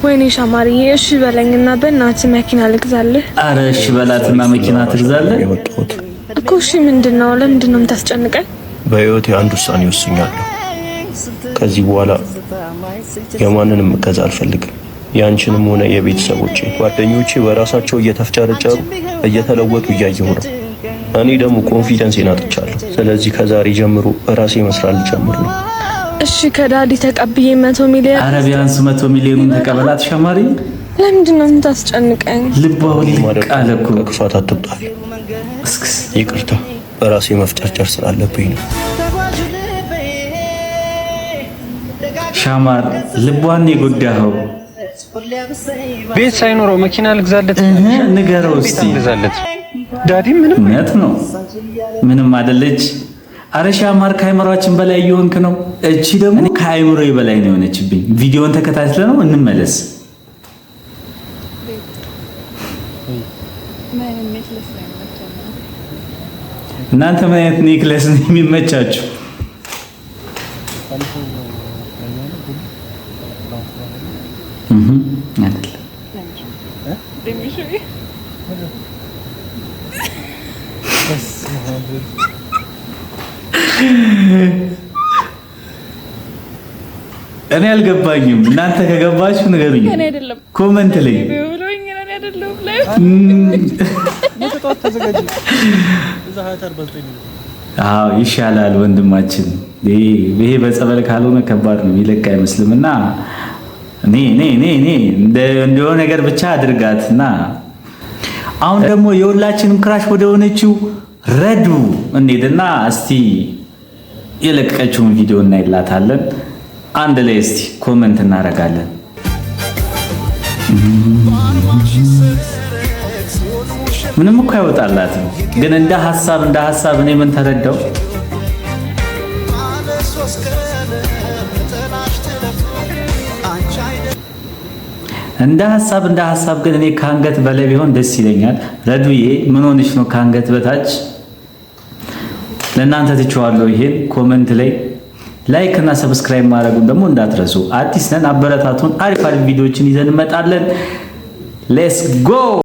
ወይኔ ሻማርዬ፣ እሺ በለኝና በእናትህ መኪና ልግዛልህ። አረ እሺ በላትና መኪና ትግዛለህ። የመጣሁት እኮ። እሺ ምንድን ነው? ለምንድን ነው የምታስጨንቀኝ? በህይወቴ አንድ ውሳኔ ወስኛለሁ። ከዚህ በኋላ የማንንም እገዛ አልፈልግም። የአንቺንም ሆነ የቤተሰቦቼ። ጓደኞቼ በራሳቸው እየተፍጨረጨሩ እየተለወጡ እያየሁ ነው። እኔ ደግሞ confidence ኤን አጥቻለሁ። ስለዚህ ከዛሬ ጀምሮ በራሴ መስራት ልጀምር ነው። እሺ፣ ከ daddy ተቀብዬ 100 ሚሊዮን አረ ቢያንስ 100 ሚሊዮኑን ተቀበላት ሻማሪ። ለምንድን ነው የምታስጨንቀኝ? ልቧ ውልቅ አለ እኮ። ከክፋት አትብጣል። እስክስ። ይቅርታ፣ በራሴ መፍጨርጨር ስላለብኝ ነው። ሻማር፣ ልቧን የጎዳኸው። ቤት ሳይኖረው መኪና ልግዛለት? ንገረው እስቲ። ልግዛለት? Daddy ምንም እውነት ነው። ምንም አይደለች። አረ ሻማር፣ ከአይምሯችን በላይ እየሆንክ ነው። እቺ ደግሞ ከአይምሮ በላይ ነው የሆነችብኝ። ቪዲዮን ተከታትለ ነው እንመለስ። ምን necklace ነው የሚመቸን? እናንተ ምን አይነት necklace ነው የሚመቻችሁ? አይደለም። ደሚሽ። እኔ አልገባኝም። እናንተ ከገባችሁ ንገሩኝ። እኔ አይደለም። Comment ላይ። ብሎኝ ነው፣ እኔ አይደለሁም ላይ። ጠዋት ተዘጋጅ። እዛ ሀያት 49 ነው። አዎ ይሻላል ወንድማችን። ይሄ በጸበል ካልሆነ ከባድ ነው፣ የሚለቅ አይመስልም። እና እኔ እንደሆነ ነገር ብቻ አድርጋት እና አሁን ደግሞ የሁላችንም crush ወደ ሆነችው ረዱ እንሂድና እስቲ የለቀቀችውን ቪዲዮ እናይላታለን። አንድ ላይ እስቲ comment እናደርጋለን። ምንም እኮ አይወጣላትም፣ ግን እንደ ሀሳብ እኔ ምን ተረዳው? እንደ ሀሳብ ግን እኔ ከአንገት በላይ ቢሆን ደስ ይለኛል። ረዱዬ፣ ምን ሆነሽ ነው ከአንገት በታች? ለእናንተ ትቼዋለሁ። ይሄን comment ላይ like እና subscribe ማድረጉን ደግሞ እንዳትረሱ። አዲስ ነን፣ አበረታቱን። አሪፍ አሪፍ ቪዲዮዎችን ይዘን እንመጣለን። Let's go።